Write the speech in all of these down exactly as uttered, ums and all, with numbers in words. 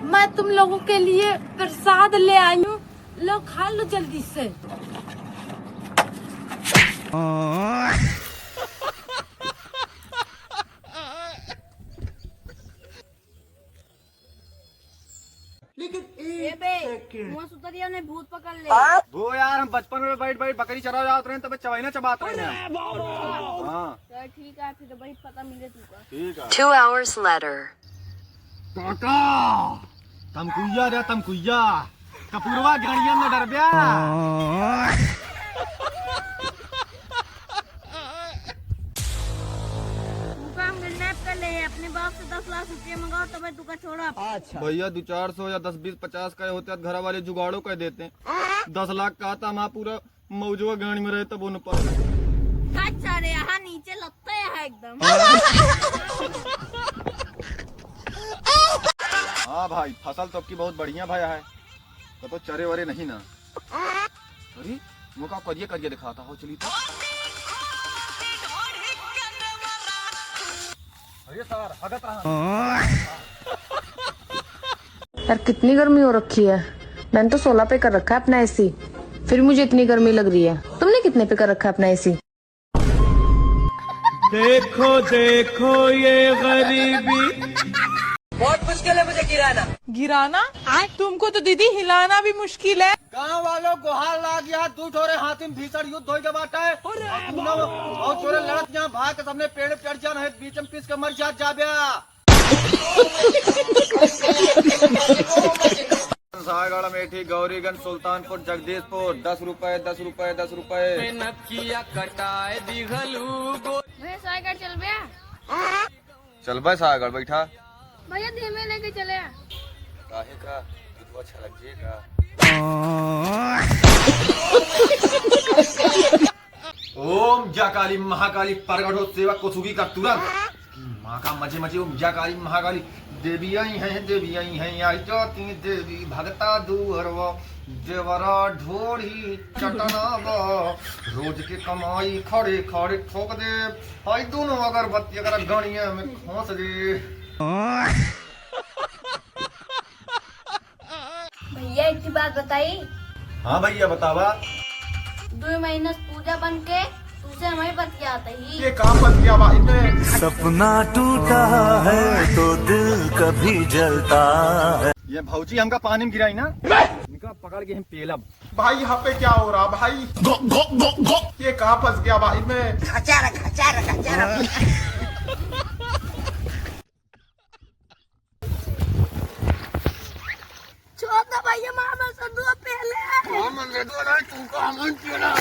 मैं तुम लोगों के लिए प्रसाद ले आई हूँ, लो खा लो जल्दी से। लेकिन ए एक बे, सेकंड। मुँह सुतरिया ने भूत पकड़ ले। वो यार, हम बचपन में बैठ बैठ बकरी चरा जात रहे, तब चवैना चबात रहे हैं। हाँ। चल ठीक है, फिर वही पता मिले तुमका। ठीक है। Two hours later. काका, तमकुइया रे तमकुइया, कपूरवा गाड़िया में डरब्या। तुमका हम किडनैप कर ले, अपने बाप से दस लाख रुपया मंगाओ, तब तुमका छोड़ा। अच्छा। भैया, दो चार सौ या दस, बीस, पचास का होते, तो घर वाले जुगाड़ो कर देते। दस लाख का था, वहाँ पूरा मौजवा गाड़ी में रहे, तब उन पर। अच्छा रे, यहाँ नीचे लगते हैं एकदम। हाँ भाई, फसल तो आपकी बहुत बढ़िया भया है, तो, तो चरे वरे नहीं ना। अरे, मुका करिया करिया दिखाता हो, चली तो। अरे सार, हगत रहा। यार, कितनी गर्मी हो रखी है। मैंने तो सोलह पे कर रखा है अपना एसी, फिर मुझे इतनी गर्मी लग रही है। तुमने कितने पे कर रखा है अपना एसी? देखो, देखो ये गरीबी। बहुत मुश्किल है मुझे गिराना। गिराना? तुमको तो दीदी हिलाना भी मुश्किल है। गाँव वालों, गोहार लाग या, दू ठोरे हाथी में भीषण युद्ध होई के बाटे। अरे और तू ना, और चोरे लड़त यहाँ भाग के सबने पेड़ पे चढ़ जाना है, बीच में पिस के मर जात जाब्या। सागड़, अमेठी, गौरीगंज, सुल्तानपुर, जगदीशपुर, दस रुपए, दस रुपए, दस रुपए। नकिया कटाए दिघलू गो- भैया, सागड़ चलब्या? चलबे सागड़, बैठा। भैया, धीमे लेके चले। काहे का? दूधवा छलक जे का? ओम जय काली महाकाली, प्रगट हो सेवक को सुखी कर तुरंत। माँ का मजे मजे, ओम जय काली महाकाली। देवी आई हैं, देवी आई हैं, आई जाती देवी भगता दुअरवा। देवरा ढोढ़ी चटनावा, रोज के कमाई खड़े खड़े ठोक दे। आई दोनों अगरबत्ती अगर गणिया में खोस दे। भैया, एक ठे बात बताई। हाँ भैया, बतावा। दो महीना से पूजा बन के तुमसे हमें बतियात ही। ये कहाँ फंस गया भाई मैं? सपना टूटा है तो दिल कभी जलता है। ये भौजी हमका पानी में गिराई ना, इनका पकड़ के हम पेलब। भाई, यहाँ पे क्या हो रहा भाई? गो, गो, गो, गो। ये कहाँ फंस गया भाई मैं? खचारा, खचारा, खचारा। छोड़ दो भैया, मामा से दो पहले। मामा से दो नहीं, तुमको हम ही पीना।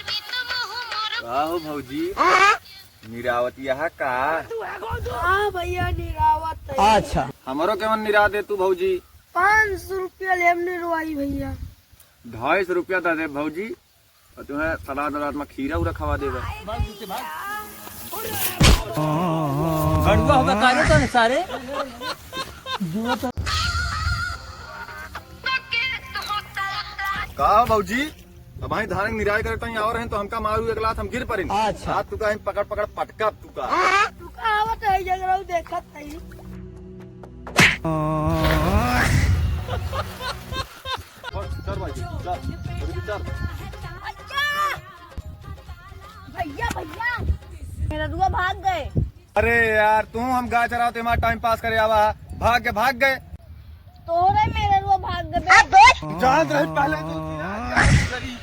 का हो भौजी, निरावत यहाँ का? हाँ भैया, निरावत है। अच्छा। हमरो केवन निरा दे तू भौजी। पाँच सौ रुपया लेम निरवाई भैया। ढाई सौ रुपया दे दे भौजी। और तुम्हें सलाद वलाद में खीरा उरा खवा देबे। गड़ुआ होगा कारे तो सारे। का हो भौजी, अब भाई धान के निराई करे तहीं आवा रहे तो हमका मारू एक लात, हम गिर पड़े। अच्छा। आज तुका हम पकड़ पकड़ पटका तुका। तुका आवत है जगराऊ देखत है। चल भाई, चल, चल, चल। भैया, भैया, मेहररुआ भाग गए। अरे यार, तू हम गाय चरावत हमारा टाइम पास करे आवा, भाग के भाग गए। तोरे मेहररुआ भाग गए बे। जान रहे पहले तो।